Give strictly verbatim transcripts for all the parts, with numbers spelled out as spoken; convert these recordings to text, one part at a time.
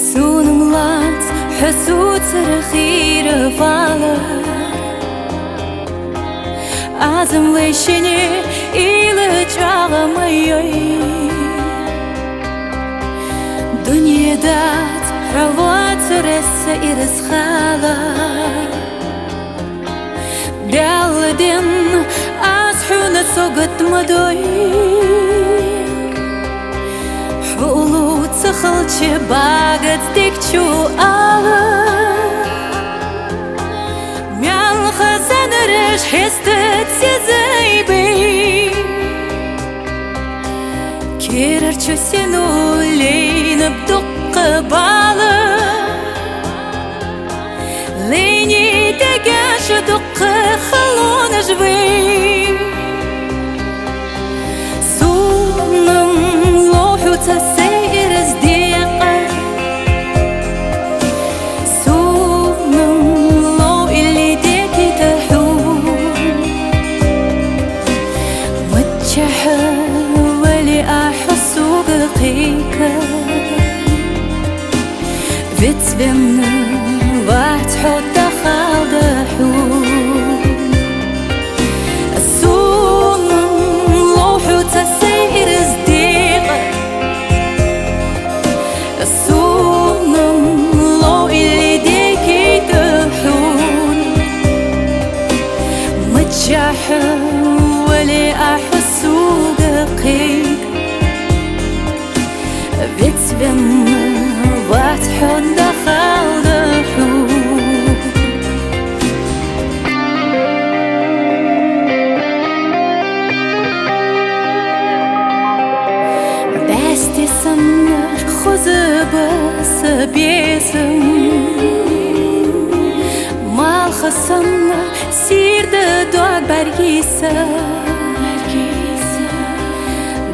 Сунам лац хьо сацара хийра вала. Аз-м вай шинне ийла чӀоагӀа ма йой. Дуне дац хьо воацарца ираз хала. Баьлла ден аз хьона согат ма дой. Хьо уллув ца хилча багац дег чу ала. Маьлха зӀанараш хьестац еза бий. Керара чу сино лийнаб дукха бала. Лайнай дегаш дукха халонаш вай. Сона-м лов хьоца сай ираз декъа. Сона-м лов илли декийтар хьона. Миччахьа вале а хьо сога кхайка. Вицвенна вац хьо дахалда хьона. Сона-м лов хьоца сай ираз декъа. Сона-м лов илли декийтар хьона. Миччахьа вале а хьо сога кхайка. Вицвенна вац хьо дахалда хьона. Баьсте санна хоза ба са безам. Малха санна сийрда дог бӀаргийса.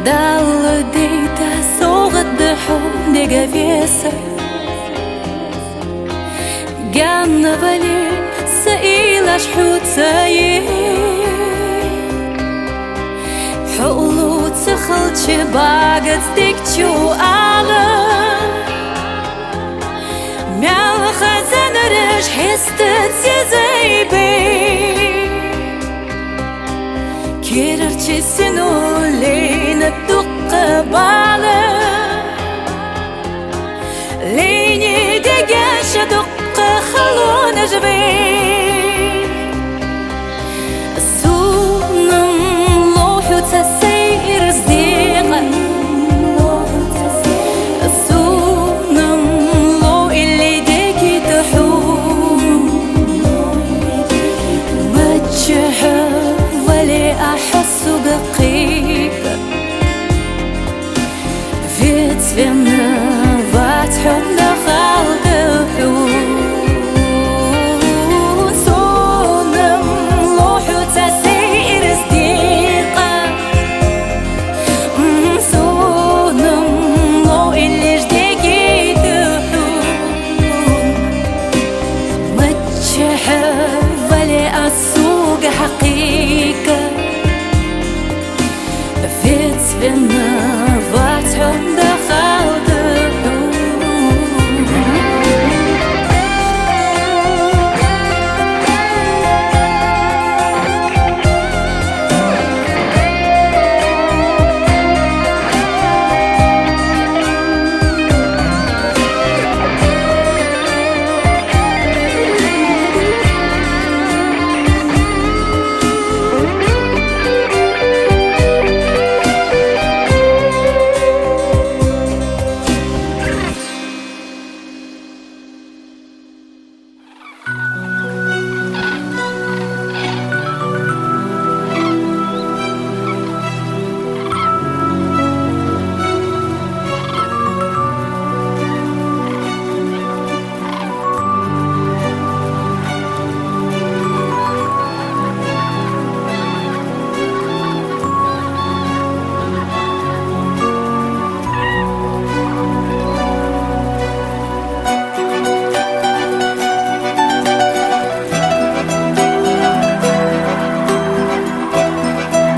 Далла дайта совгӀат да хьона дега весар. Гаьна вале са уйлаш хьоца я. Хьо уллув ца хилча багац дег чу ала. Маьлха зӀанараш хьестац еза бий. Керара чу сино лийнаб дукха бала. Лайнай дегаш дукха халонаш вай. Сона-м лов хьоца сай ираз декъа. Сона-м лов илли декийтар хьона. Миччахьа вале а хьо сога кхайка. Вицвенна вац хьо дахалда хьона. Сона-м лов хьоца сай ираз декъа. Сона-м лов илли декийтар хьона. Миччахьа вале а сога хьакхайка. Вицвенна